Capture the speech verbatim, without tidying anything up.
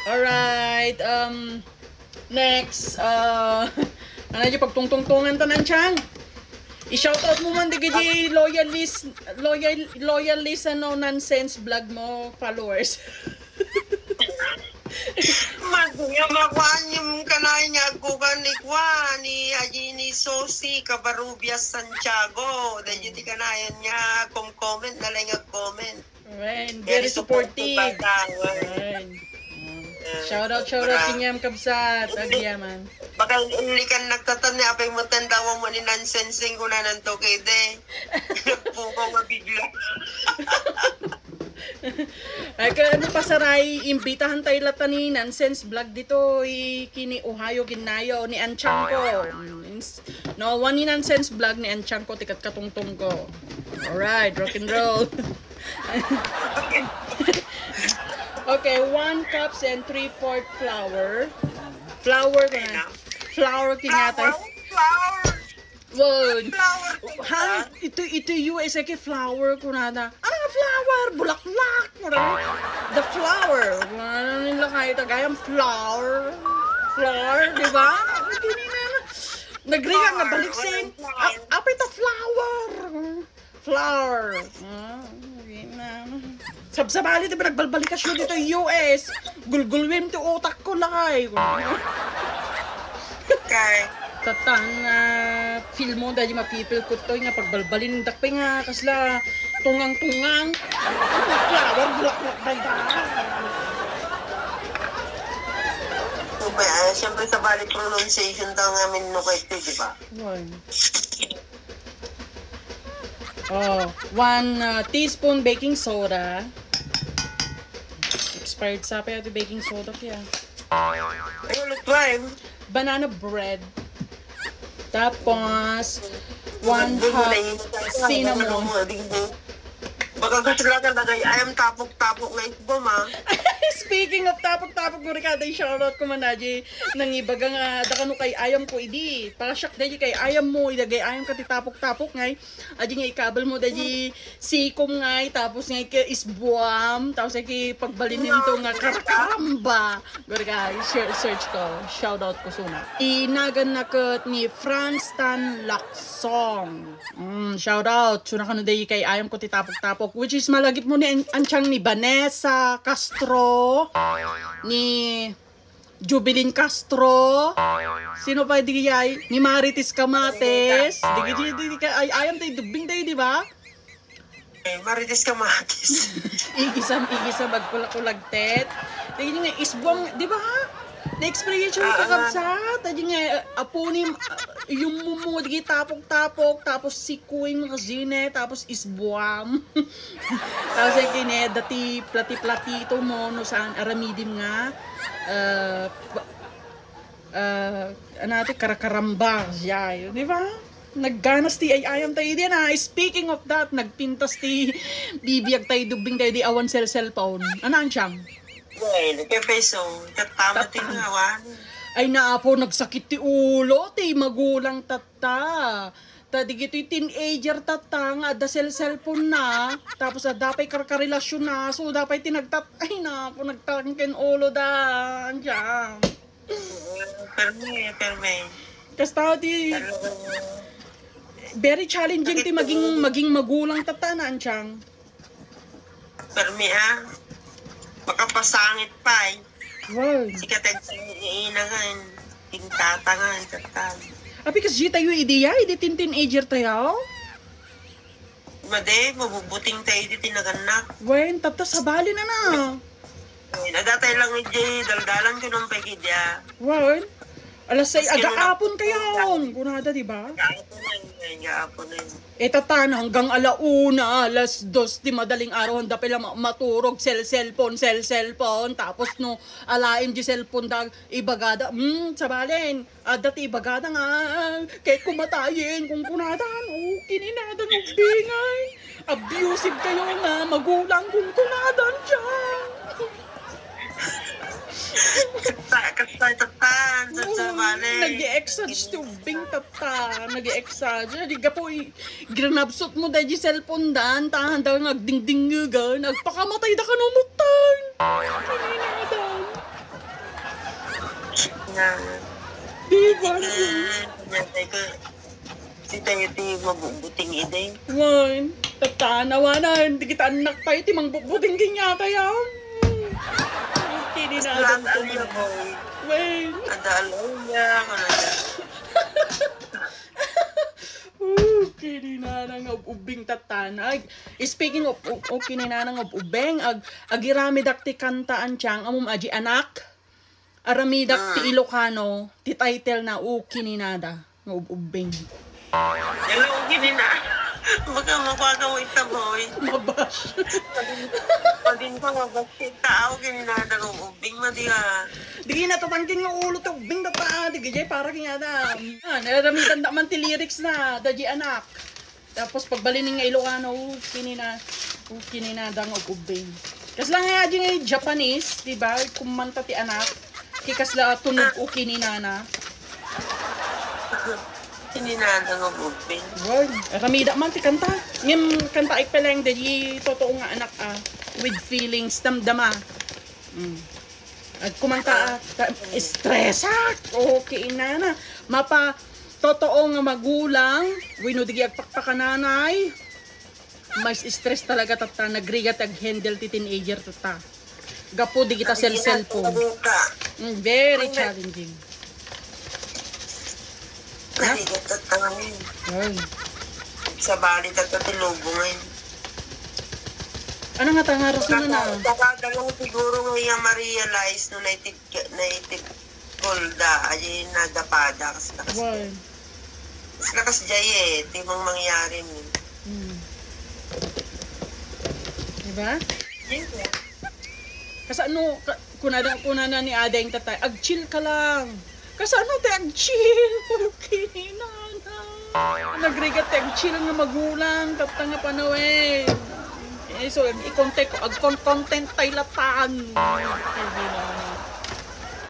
Alright, um, next, uh, ano yung pagtungtungtungan ta, Nanchang? I-shoutout mo man di kay loyal lis-, loyal, loyal listen no nonsense vlog mo, followers. Magngam ako, anyam kanay nga agkukan ni Kwan, ni Ajini Sosi, Kabarubias Santiago. Dahil ti kanayon nga, kom-comment na lang nga comment. Amen. Very supportive. Bata, amen. Amen. Shout out, shout out, kinyam kabsat. Agyaman. Baka ilikan nagtatan ni apay mo tandawa mo ni nonsense ko na nanto kay de. Nagpukaw nga bigla. Ay, ka, ano pa, Saray, imbitahan tayo latta ni Nonsense Vlog dito, i-, kini Ohio, Ginayo, ni Anchang ko. Mm, ins-, no, one ni Nonsense Vlog ni Anchang ko, tikat katungtong ko. Alright, rock and roll. Okay, one cups and three-fourth flour. Flour ko na. Flour, kinatay. Flour, flour. Wow. Flower, ha? Ito, ito U S A kay flower kunada. Ano nga flower? Bulaklak. Kunada. The flower. Ano nila kayo tagayang flower? Flower, di ba? Hindi na. Nagriga nga balik sa flower. Ap-, apay ta flower. Flower. Ah, hindi na. Sabsabali, di ba, nagbalbalikas yun dito, U S. Gulgulwim ti utak ko, lakay. Kay. Tatan, ah, feel mo, dahil mapipil ko to, nga pagbalbalin, dakpay nga, kasla, tungang-tungang. Flower, bulaklak, dayda. Siyempre, ah, siyempre, sa bali pronunciation daw nga minno kay di ba? Why? Oh, one, uh, teaspoon baking soda. Expired sa pa yung baking soda kaya. Ayun, ulit, try. Banana bread. Tapos, one half cinnamon. Baka kasalanan na kay ayam tapok-tapok nga isbom, ah. Speaking of tapok-tapok, guri ka, day shoutout ko man, Aji. Nangibaga nga, da kano kay ayam ko, idi. Pasyak, day, kay ayam mo, idagay ayam ka ti tapok-tapok, ngay. Aji nga ikabal mo, day, sikom, ngay. Tapos, ngay, kay isbuam. Tapos, ngay, kay pagbalin nito nga karakaramba. Guri ka, search ko. Shoutout ko, suna. Inagan na ket ni Franz Tan Laksong. Mm, shout out. Suna kano day kay ayam ko ti tapok-tapok. Which is malagip mo ni an-, antiang ni Vanessa Castro, ni Jubilin Castro. Sino pa di ay? Ni Marites Camates. Di, di, di, di, ay, ayam tayo dugbing tayo, di ba? Eh, Marites Camates. Igisam, igisam, agkulak-kulagtet. Di nga isbuang, di ba? Na-experience yung kakabsat. Di nga, apo ni, yung mumo, di tapok-tapok, tapos si Kuing Rosine, tapos isbuam. Tapos yung kine, dati plati-platito mo, no saan, aramidim nga, uh, pa-, uh, ano natin, karakaramba, siya, yun, di ba? Nagganas ti ay-ayam tayo di na. Speaking of that, nagpintas ti bibiyag tayo, dubbing tayo di awan cell cellphone. Ano ang siyang? Well, kaya peso, katama ti ngawan. Ay, naapo, nagsakit ti ulo, ti magulang tatta. Ta digitoy teenager tatta nga adda cell cellphone na. Tapos adda pay karkarelasyon na. So, dapay tinagtat-, ay, naapo, nagtangken ulo da. Andiyan. Permi, permi. Kasta ti very challenging ti maging, maging magulang tatta na, antiang. Permi, ah. Makapasangit pa, eh. Wow. Sikat ang ina nga, eh. Tintata nga, eh, tatta. Abi, kas di tayo ideya, idi tin teenager tayo? Madi, mabubuting tayo di tinagannak. Wen, tatta sabali na na. Wen, adatay lang iti daldalan ko nang pagidya. Wen, alas sais, aga apon kayon. Kunada, di ba? Aga apon na yun, aga apon na yun. E, tatan, hanggang ala una, alas dos, ti madaling araw, handa pala ma-, maturog, cell, cellphone, cell, cellphone. Tapos, no, alain di cellphone, da, ibagada, hmm, sabalen. Adda ti ibagada nga, kay kumatayen, kung kunadan, o, kininadan, o, bingay. Abusive kayo nga magulang, kung kunadan siya. Kasta, kasta, tatan, sa, sa, bale. Nag-i-exage ti ubbing, tatan. Nag-i-exage. Di ka po, i-, granabsot mo, dahil cellphone dan, tahan da nga agdingdingugan, agpakamatay da ka numutan. Kininadan. Di ba? Kanyatay ko, sitayo ti mabubuting idi. Wen, tatta, awanan, dagiti annak tayo ti mangbubuting kanyatay, ah. Kininadang ko man. Wen. Ada alaw niya, ano niya. Oh, kininana nga ub-, ubbing tatta. Ay, speaking of, o, o, kininana nga ub-, ubbing, ag-, agiramidak ti kanta, antiang, ammom, aji anak. Aramidak ti Ilocano, ti title na, o, kininada nga ub-, ubbing. Hello, kinina. Baka makuha ka mo ita, boy. Mabash. Pagin-, pagin ka mabash. Tao, kininada nga ub-, ubbing, madi, ah. Di natatangkin nga ulo ti ubbing tatta, di gijay para kinyada. Ah, naramitan da man ti lyrics na, daji anak. Tapos pagbalin nga Ilocano, kinina, kininada nga ub-, ubbing. Kasla nga aji nga Japanese, di ba? Kumanta ti anak. Ki kasla tunog o kininana. Kininada nga ub-, ubbing. Well, ramida man ti kanta. Ngem kanta ay peleng, daji totoo nga anak, ah, with feelings, damdama. Mm. Agkumanta, ah, ta-, stress, ah. Okay, inana. Mapa, totoo nga magulang, wenno dagiti agpakpakananay, mas stress talaga tatta, nagrigat ag-handle ti teenager tatta. Gapu dagita cell-, cellphone. Mm, very challenging. Narigat tatta ngayon. Ay. Sabali tatta ti lubong ngayon. Ano nga ta nga rason na? Saka, saka da lang siguro nga iya ma-realize no naitib-, naitibkolda, ay nadapada, kas lakas. Why? Kas lakas jay eh, ti mang mangyari mo. Hmm. Diba? Yes, eh. Kasano, ka-, kunada, kunana ni Adeng tatay, "Ag-chill ka lang." Kasano ti ag-chill? Kininana. Nagrigat ti ag-chill nga magulang, tatta nga panawen. Eh, so, i-content, ag-con-, content tay latan.